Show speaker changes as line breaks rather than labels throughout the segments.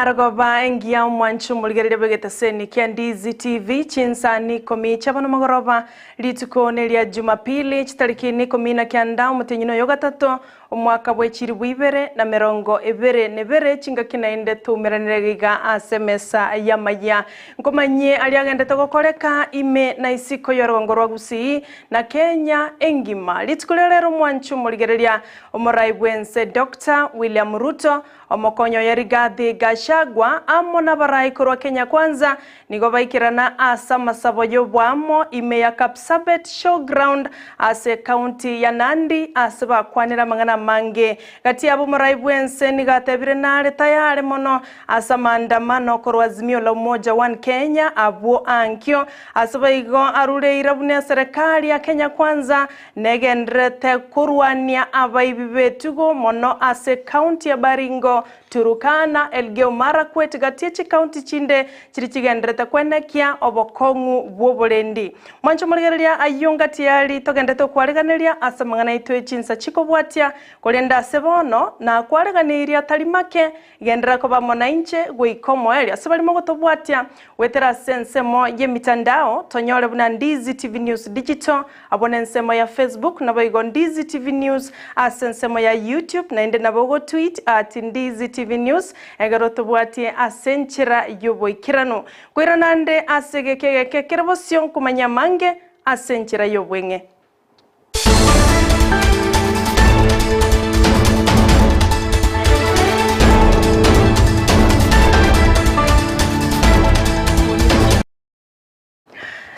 Emarogoba engiya omwancho omorigereria bw'egeteseni kia Ndizi TV chinsani ikomi chiabo nomogoroba rituko neria Jumapili chitariki nikomi na kianda omotienyi oyo gatato Omwaka bwe chilifu ibere na merongo ebere nebere chingaki naende toumeranire iga ase emesa y'amayia. Nkomanyie aria agendete gokoreka ime na isiko y'orogongo rwa Gusii na Kenya engima. Rituko ria rero omwanchi omorigereria omorai bwense Doctor William Ruto, omokonyi oye Rigathi Gachagua amo nabarai korwa Kenya Kwanza Nigo baikerana ase amasabo y'oboamo ime ya Kapsabet Showground ase ekaunti ya Nandi ase bakwanire amang'ana amange. Gati yabo omorai bw'ense nigo atebire nare tayare mono ase amaandamano korwa Azimio la Umoja One Kenya abwo ankio ase boigo arure eira buna eserekari ya Kenya Kwanza negendererete korwania abaibi b'etugo mono ase ekaunti ya Baringo Turukana, Elgeyo Marakwet gati ye chikaunti chinde chiri chigenderete kwenekia obokong'u bw'oborendi. Mwanche omorigereria ayio ngati yari togenderete okwareganeria ase amang'ana aito e chinsa chikobwatia, korende ase bono nakwareganeirie atari make, genderera koba amo nainche goika omoerio. Ase baria mogotobwatia goetera ase ensemo y'emitandao, tonyore buna Ndizi TV News Digital, Abwo nensemo ya Facebook, naboigo Ndizi TV News ase ensemo ya YouTube, naende nabo ogotweet at Ndizi TV News ekero tobwatie ase enchera y'oboikeranu. Koirana ande ase egeka egeke kere bosio nkomanya amange ase enchera y'obweng'e.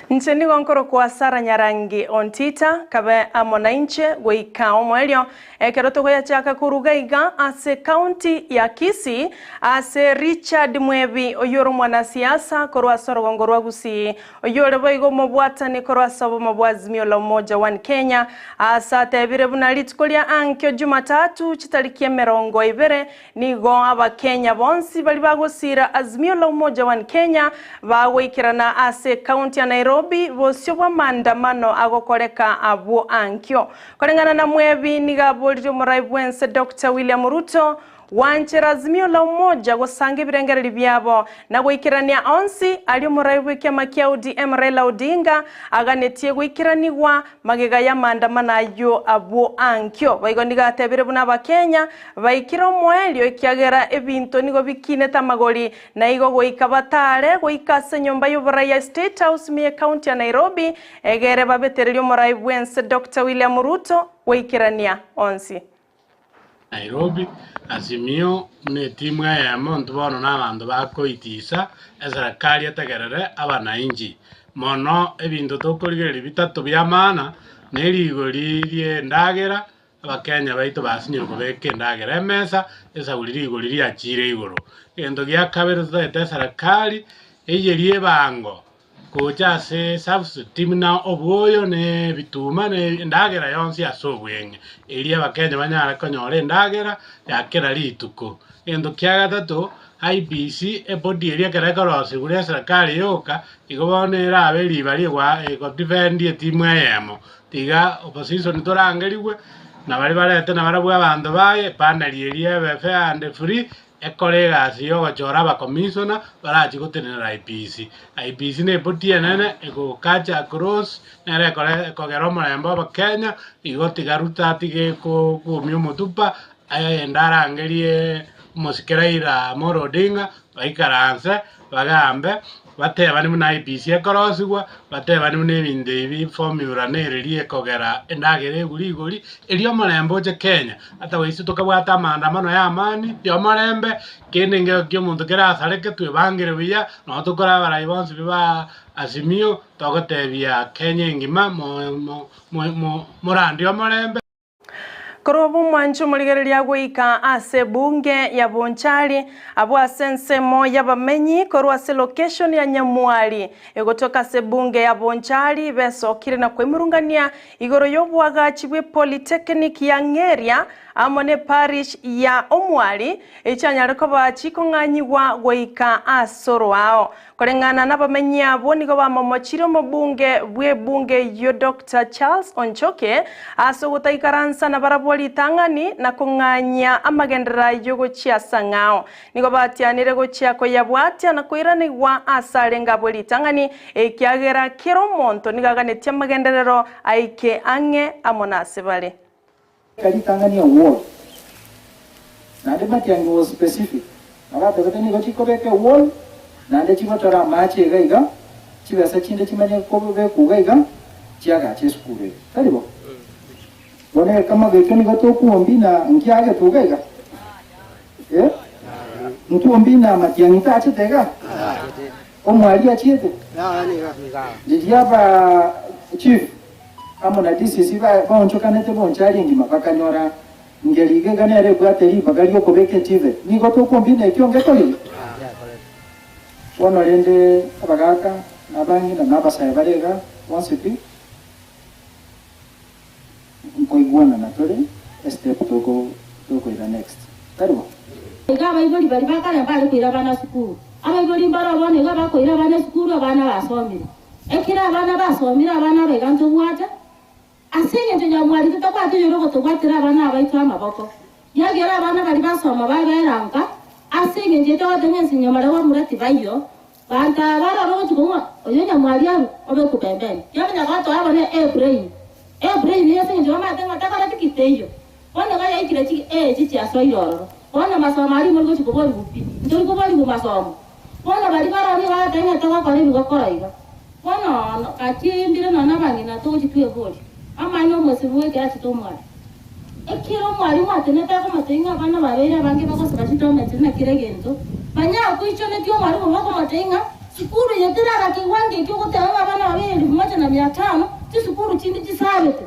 Inche nigo nkorokwa Sara Nyarangi Ontita, kabe amo nainche goika omoerio ekero togoyachaka koruga iga ase county ya Kisii ase Richard Mwebi oyio ore omwanasiasa korwa ase orogongo rwa Gusii oyio ore boigo omobwatani korwa ase obomo bwa Azimio la Umoja One Kenya ase atebire buna rituko ria ankio Jumatatu chitariki emerongo ebere Nigo Abakenya bonsi baria bagosiira Azimio la Umoja One Kenya bagoikerana ase ekaunti ya Nairobi bosio bw'amaandamano agokoreka abwo ankio. Koreng'ana na Mwebi nigo aboririe omorai bwense Doctor William Ruto gwanchera Azimio la Umoja gosanga ebirengererio biabo na goikerania onsi aria omorai bw'ekiama kia ODM Raila Odinga aganetie goikeranigwa Magega y'amaandamano ayio abwo ankio, boigo nigo atebire buna Abakenya baikire omoerio ekiagera ebinto nigo bikinete amagori na igo goika batare goika ase enyomba y'oborai ya State House ime y'ecounty ya Nairobi egere babetererie omorai bwense Doctor William Ruto goikerania onsi.
Nairobi, Azimio buna etimu eyemo intwe bono nabanto bakoitisa eserekari etegerere abanainchi. Mono ebinto tokorigereria bitato bia maana ne rigori rie endagera, abakenya baito basinyire kobeka endagera emesa, esauri rigori riachire igoro. Egento gia kabere totagete eserekari eyerie ebango Gocha ase substitute buna obwoyo na ebituma na endagera yonsi ase obweng'e, erio abakenya banyare konyora endagera ya kera rituko. Egento kia gatato, IEBC ebody eria ekero ekorosigwa na eserekari yoka, igo bono erabe riba rigwa egodefend etimu eyemo, tiga opposition torangerigwe, na baria barete nabarabwo abanto baye, epanel eria ebe fair and free, Ekore egasi y'ogochora abakomisona barachie gotenenera IEBC. IEBC neboti enene egokacha across nere ekore ekogera omorembe obokenya igo tiga Ruto atige koumia omotupa agende arangerie omosike Raila Amolo Odinga baikaranse bagambe batebane buna IEBC ekorosigwa, batebane buna ebinto ebi formula nere ekogera endagera egure igori, erio omorembe oche Kenya. Ata goiswe tokabwata amaandamano ya amani, ya omorembe, kende nkero kia omonto kerasareke twebangere buya, nonye tokore abarai bonsi pi ba Azimio, togotebia Kenya engima mo mo mo morandie omorembe.
Korwa obwo omwanche omorigereria goika ase ebunge ya Bonchari, abwo ase ensemo y'abamenyi korwa ase location ya Nyamwari egotoka ase ebunge ya Bonchari besokire na kwemurungania igoro y'oboagachi bwe Polytechnic ya Ng'eria amo ne parish ya Omwari echianyare koba chikong'anyigwa goika ase oroao. Koreng'ana nabamenyi abwo nigo bamomochire omobunge bw'ebunge eyio Doctor Charles Onchoke ase ogotaikaransa nabarabwo. gokorwa ritang'ani na kong'anyia amagenderero ayio gochia ase ang'ao. Nigo batianire gochia koyabwatia na koiranigwa aase arenge abwe ritang'ani, ekiagera kera omonto nigo aganetie amagenderero aike ang'e amo nase bare.
Eka ritang'ani ewall. Naende Matiang'i was specific. Nabo atebete nigo chikobeka ewall naende chigochora amache iga iga, chibesa chinde chimanye kobekwa iga iga, chiagache esukuru eye. Tari bo? Bono ekamago ekio nigo tokuombina nkiagetwe iga iga? Eh? Nkuombina Matiang'i tachete iga? Omwari achiete? Riria ba chief amo na DCC baonchokanete bonchari engima bakanyora ngeri iga iga nere ebwate ribaga riokobeka etibe. Nigo tokombina ekio ngekorire? Bono rende abagaka na abang'ina na abasae bare iga bonsi pi nkoigwanana tore estep tokoira next. Tari bo?
Iga abaibori baria ba kare mbare koira abana sukuru. Abaibori mbaro bono iga bakoira abana esukuru abana basomire. Ekero abana basomire abana aba iga ntobwate, ase engencho nyamwari totabwati oyore ogotobwatera abana abaito amaboko. Yagera abana baria basoma babera nka, ase engencho etogoteba ng'a ense nyamare bamura tibaiyo, banto aba barore ogochia kong'ua oyo nyamwari arwe obekwe pembeni. Yamanya gotoa bono ebrain, ebrain eye ase engencho bamanyete ng'a takoreti ki teiyo. Bono iga yaikire chi echi chiasoire ororo. Bono masomo aria imori gochia koborigwa pi, ntori koborigwa masomo. Bono baria baroro nigo bagoteba ng'a togokora ebi gokora iga. Bono gaki mbire nonya na abang'ina togochia tweboria, amaene omosibwa bw'ekero achete omware. Ekero omwarimu atenete akomotebia ng'a abana babeire abange bagosaba chidometi na kera egento, banyakoichonetie omwarimu obo bakomotebia ng'a sukuru eye teragakigwa ngeki ogoteba ng'a abana babeire elifu moja na mia tano, chisukuru chinde chisabete.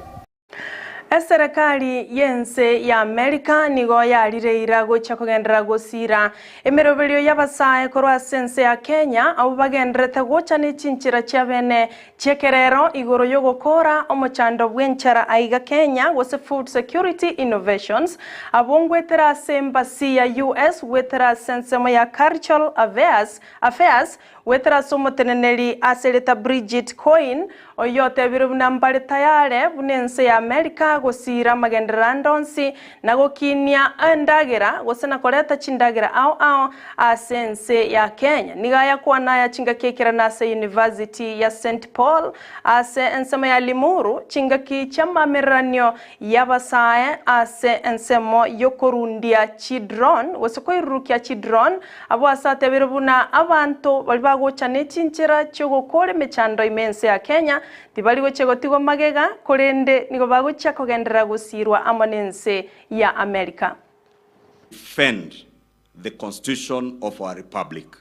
Eserekari y'ense ya Amerika nigo yarire eira gochia kogenderera gosiira emeroberio y'abasae korwa ase ense ya Kenya abwo bagendererete gocha ne chinchera chiabene chi'ekerero igoro y'ogokoora omochando bw'enchara aiga Kenya gose Food Security Innovations abwo ngwetera ase embassy ya US gwetera ase ensemo ya Cultural Affairs Affairs Goetera ase omoteneneri ase erieta Bridget Coyne, oyio otebire buna mbare tayare buna ense ya Amerika gosiira amagenderero ande onsi na gokinia endagera gose na koreta chindagera ao ao ase ense ya Kenya. Nigo ayakwana aya chingaki ekerana ase University ya St Paul ase ensemo ya Limuru chingaki chi'amamereranio y'abasae ase ensemo y'okorundia chidrone gose koirurukia chidrone Abwo ase atebire buna abanto baria bagocha ne chinchera chi'ogokora emechando ime ense ya Kenya tibari gochia gotigwa magega, korende nigo bagochia kogenderera gosiirwa amo nense ya Amerika.
Defend the constitution of our republic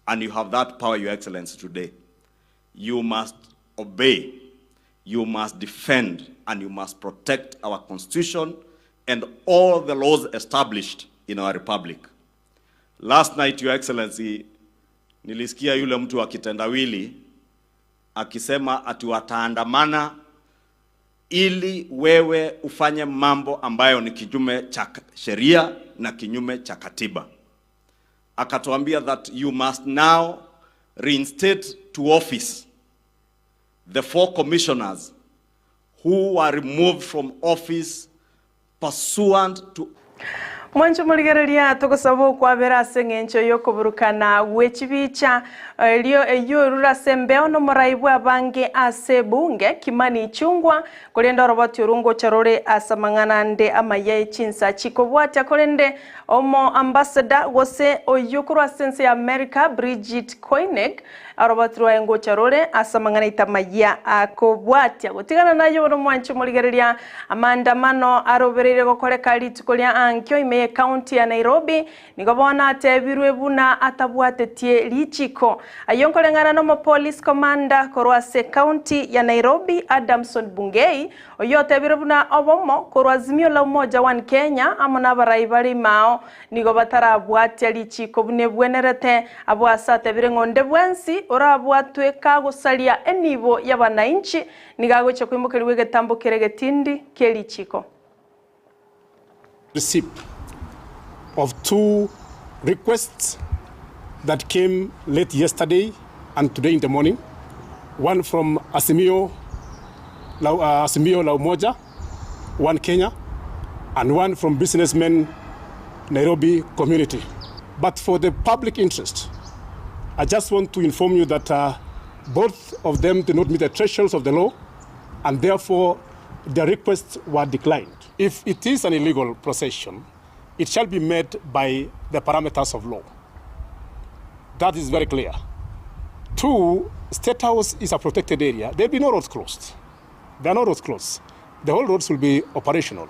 and you have that power your excellency today you must obey you must defend and you must protect our constitution and all the laws established in our republic. Last night your excellency nilisikia yule mtu wa kitendawili akisema ati wataandamana ili wewe ufanye mambo ambayo ni kinyume cha sheria na kinyume cha katiba. Akatuambia that you must now reinstate to office the four commissioners who were removed from office pursuant to
Mwanche morigereria togosaba okwabera ase eng'encho y'okoburukana gwe chibicha, erio eyio erure ase embeo nomorai bw'abange ase ebunge, Kimani Ichung'wa, korende oroboti orwo ngocha rore ase amang'ana ande amaya e chinsa chikobwatia korende omo ambassador gose oyio korwa ase ense ya America Bridget Koinig Oroboti rwaye ngocha rore ase amang'ana aito amayia akobwatia. Gotigana naye bono mwanche morigereria amaandamano arobereire gokoreka rituko ria ankio ime ye county ya Nairobi nigo bono atebirwe buna atabwatetie richiko. Ayio nkoreng'ana nomopolice commander korwa ase county ya Nairobi Adamson Bungei oyio otebire buna obomo korwa Azimio la Umoja One Kenya amo nabarai bare imao Nigo batarabwatia richiiko buna ebwenerete. Abwo ase atebire ng'a onde bwensi orabwatwe kagosaria enibo y'abanainchi, nigo agochia koimokerigwa egetambo kere egetindi kie richiiko.
Receipt of two requests that came late yesterday and today in the morning, one from Azimio la, uh, Azimio la Umoja, One Kenya, and one from businessmen Nairobi community. But for the public interest, I just want to inform you that uh, both of them did not meet the thresholds of the law and therefore their requests were declined. If it is an illegal procession, it shall be made by the parameters of law. That is very clear. Two, State House is a protected area. There will be no roads closed. There are no roads closed. The whole roads will be operational.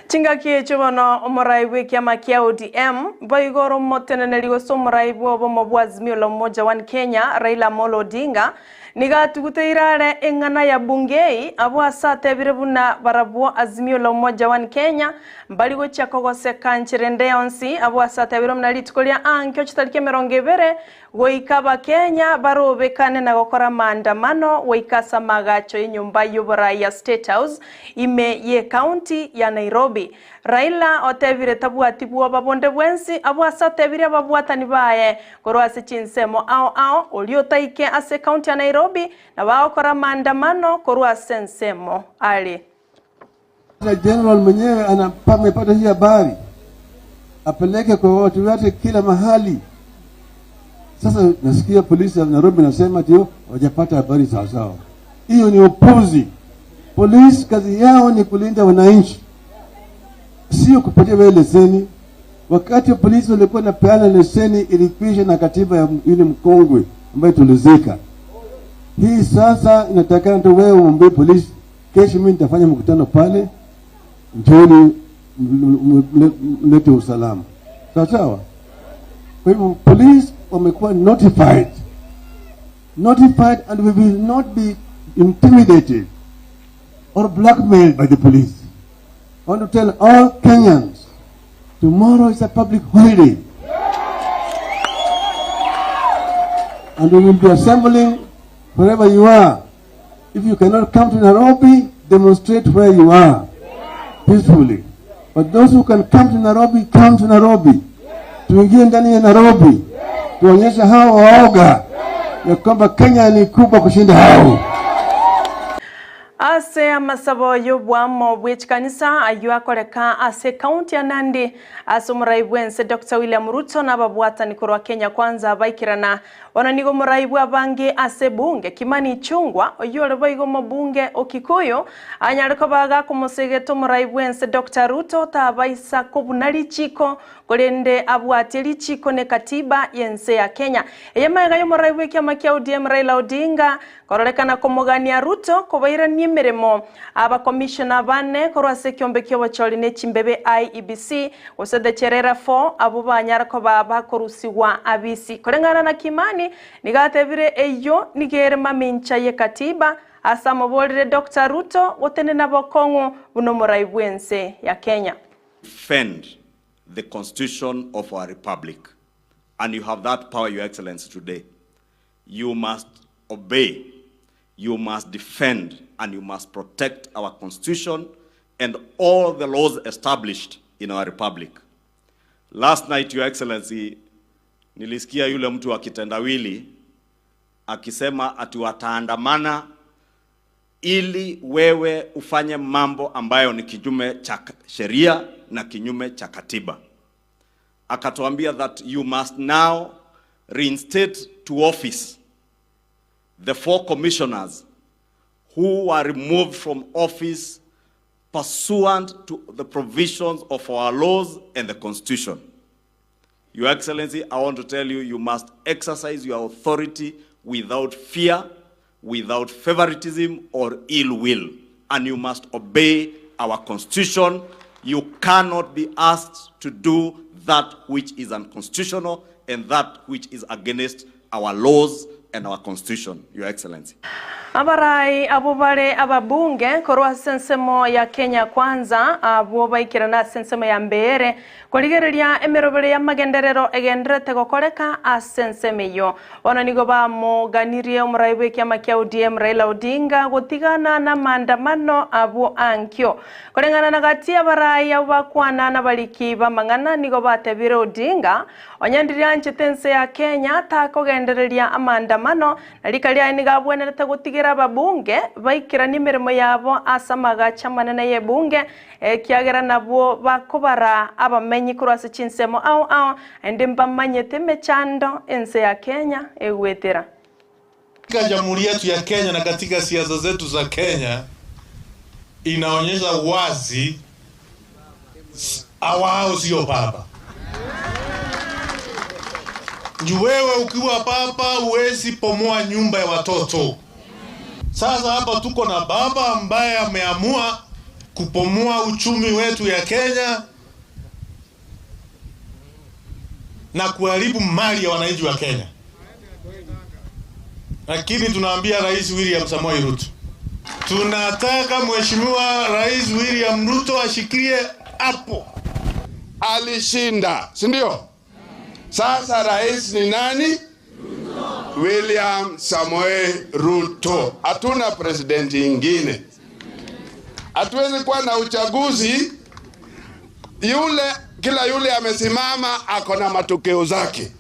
Chingaki echio bono omorai bw'ekiama kia ODM, boigo ore omoteneneri gose omorai bw'obomo bwa Azimio la Umoja One Kenya, Raila Amolo Odinga, nigo atuguteire are eng'ana ya Bungei abwo ase atebire buna barabwo Azimio la Umoja One Kenya mbari gochia kogoseka nchera ende yonsi abwo ase atebire buna rituko ria ankio chitariki 20 Goika Abakenya barobekane na gokora amaandamano goika ase amaagacho y'enyomba y'oborai ya State House ime y'ecounty ya Nairobi. Raila otebire tabwati bwoba bonde bwensi abwo ase atebirie ababwatani baye korwa ase chinsemo ao ao oria otaike ase ecounty ya Nairobi na bagokora amaandamano korwa ase ensemo are.
Na general mwenyewe amepata hii habari apeleke kwa watu wote kila mahali. Sasa nasikia polisi ya Nairobi nasema ati hawajapata habari sawasawa. Hiyo ni upuzi. Polisi kazi yao ni kulinda wananchi, sio kupatia wewe leseni. Wakati polisi walikuwa napeana leseni, ilikwisha na katiba ya yule mkongwe ambayo tulizika. Hii sasa inatakana tu wewe umwambie polisi, kesho mimi nitafanya mkutano pale, njooni mlete usalama. Sawa sawa. Kwa hivyo police wamekuwa notified, notified and we will not be intimidated or blackmailed by the police. I want to tell all Kenyans, tomorrow is a public holiday. And we will be assembling wherever you are. If you cannot come to Nairobi, demonstrate where you are peacefully. But those who can come to Nairobi, come to Nairobi. Tuingie ndani ya Nairobi, tuonyeshe hao waoga ya kwamba Kenya ni kubwa kushinda hao.
Ase amasabo y'obwamo bwe chikanisa ayio akoreka ase ekaunti ya Nandi ase omorai bwense Dr William Ruto na ababwatani korwa Kenya Kwanza baikerana. Bono nigo omorai bw'abange ase ebunge Kimani Ichung'wa oyio ore boigo omobunge o Kikuyu anyare koba gakomosegeta omorai bwense Dr Ruto tabaisa kobuna richiko korende abwatie richiko ne katiba y'ense ya Kenya. Eye magega y'omorai bw'ekiama kia ODM Raila Odinga Kororekana komogania Ruto kobairania emeremo abakomishona bane korwa ase ekiombe ki'obochori ne chimbebe IEBC gose the Cherera Four abwo banyara koba bakorusigwa abisi. Koreng'ana na Kimani nigo atebire eyio nigo ere mamincha ye katiba ase amoborire Doctor Ruto gotenena bokong'u buna omorai bw'ense ya Kenya.
Defend the constitution of our republic and you have that power your excellency today. You must obey, you must defend and you must protect our constitution and all the laws established in our republic. Last night, Your Excellency, nilisikia yule mtu wa kitendawili akisema ati wataandamana ili wewe ufanye mambo ambayo ni kinyume cha sheria na kinyume cha katiba. Akatuambia that you must now reinstate to office the four commissioners who were removed from office pursuant to the provisions of our laws and the Constitution. Your Excellency, I want to tell you, you must exercise your authority without fear, without favoritism or ill will, and you must obey our Constitution. You cannot be asked to do that which is unconstitutional and that which is against our laws and our Constitution, Your Excellency.
Abarai abwo bare ababunge korwa ase ensemo ya Kenya Kwanza abwo baikerana ase ensemo ya Mbeere korigereria emerobere y'amagenderero egenderete gokoreka ase ensemo eyio. Bono nigo bamoganirie omorai bw'ekiama kia ODM Raila Odinga gotigana n'amaandamano abwo ankio. Koreng'ana na gati y'abarai abwo bakwana nabariki b'amang'ana nigo batebire Odinga onye ndiri anchete ense ya Kenya takogendereria amaandamano. amaandamano na rika riaye nigo abwenerete gotigera ababunge baikeranie emeremo yabo ase amagacho amanene y'ebunge ekiagera nabwo bakobara abamenyi korwa ase chinsemo ao ao naende mbamanyete emechando ense ya Kenya egwetera.
Katika jamhuri yetu ya Kenya na katika siasa zetu za Kenya inaonyesha wazi wao sio baba. Juu wewe ukiwa baba huwezi pomoa nyumba ya watoto. Sasa hapa tuko na baba ambaye ameamua kupomoa uchumi wetu ya Kenya na kuharibu mali ya wananchi wa Kenya. Lakini tunaambia Rais William Samoei Ruto, tunataka Mheshimiwa Rais William Ruto ashikilie hapo.
Alishinda, si ndio? Sasa rais ni nani? William Samoei Ruto. Hatuna presidenti ingine. Hatuwezi kuwa na uchaguzi yule, kila yule amesimama ako na matokeo zake.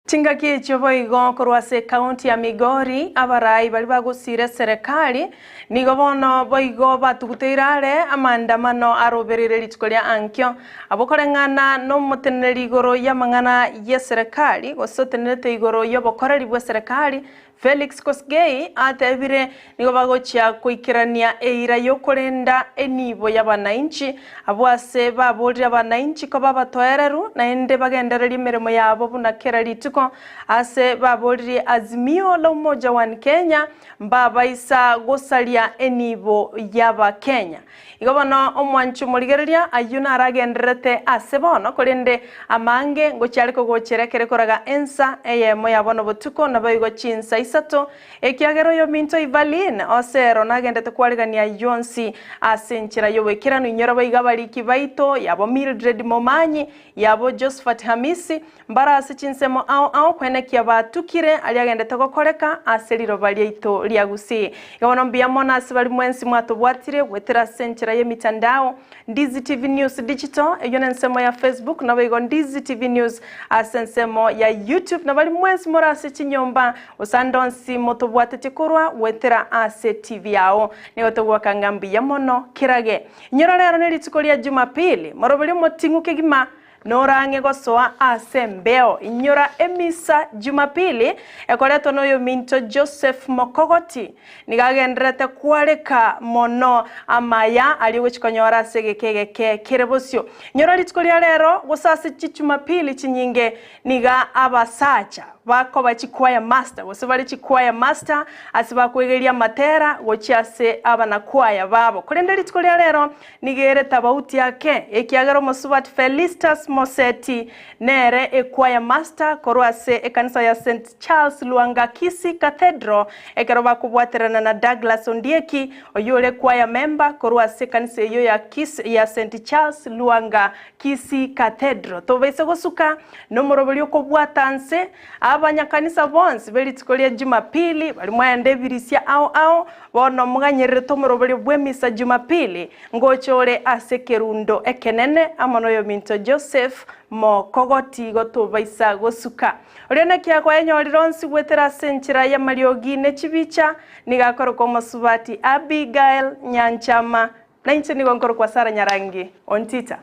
Chingaki echio boigo korwa ase ekaunti ya Migori, abarai baria bagosira eserekari nigo bono boigo batuguteire are amaandamano arobereire rituko ria ankio. Abwo koreng'ana na omoteneneri igoro y'amang'ana y'eserekari gose otenerete igoro y'obokoreri bwa eserekari Felix Kosgei atebire nigo bagochia koikerania eira y'okorenda enibo y'abanainchi abwo ase baborire abanainchi koba abatoereru naende bagendererie emeremo yabo buna kera rituko ase baboririe Azimio la Umoja One Kenya mbabaisa gosaria enibo y'abakenya. Igo bono omwancho omorigereria ayio naragendererete ase bono korende amange ngochiare kogochera ekere koraga ensa eyemo ya bono botuko nabo igo chinsa isato ekiagera oyo minto Evelyn osero nagendete kwarigania yonsi ase enchera y'oboikeranu inyora boiga abariki baito yabo Mildred Momanyi yabo Josephat Hamisi mbara ase chinsemo ao ao kwenekia batukire aria agendete gokoreka ase riroba riaito ria Gusii. Igo bono mbuya mono ase bari mwensi mwatobwatire gwetera ase enchera y'emitandao Ndizi TV News Digital eyo nensemo ya Facebook nabo igo Ndizi TV News ase ensemo ya YouTube na bari mwensi more ase chinyomba osande onsi motobwatetie korwa gwetera ase TV yao nigo togwaka ng'a mbuya mono kerage. Inyora rero ne rituko ria Jumapili moroberio omoting'u kegima Norang'e gosoa ase embeo. Inyora emisa Jumapili ekoretwa noyominto Joseph Mokogoti. Nigo agendererete kwareka mono amaya aria ogochia konyora ase egeka egeke kere bosio. Inyora rituko ria rero gose ase chichumapili chinyinge niga abasacha bakoba chichoir master gose bare chichoir master ase bakoegeria amatera gochia ase abanakwaya babo. Korende rituko ria rero nigo ere tabauti ake ekiagera omosubati Felistus Moseti nere echoir master korwa ase ekanisa ya St Charles Lwanga Kisii Cathedral ekero bakobwaterana na Douglas Ondieki oyio ore choir member korwa ase ekanisa eyio ya Kisii ya St Charles Lwanga Kisii Cathedral. Tobaise gosuka nomorobori okobwata nse abanyakanisa bonsi be rituko ria Jumapili bari mwaenda ebirisia ao ao bono moganyererete omorobori bw'emisa Jumapili ngocha ore ase ekerundo ekenene amo noyominto Joseph Mokogoti gotobaisa gosuka. Oria naki akwaenyorire onsi gwetera ase enchera y'amariogi ne chibicha nigo akorokwa omosubati Abigail Nyanchama na inche nigo nkorokwa Sarah Nyarangi Ontita.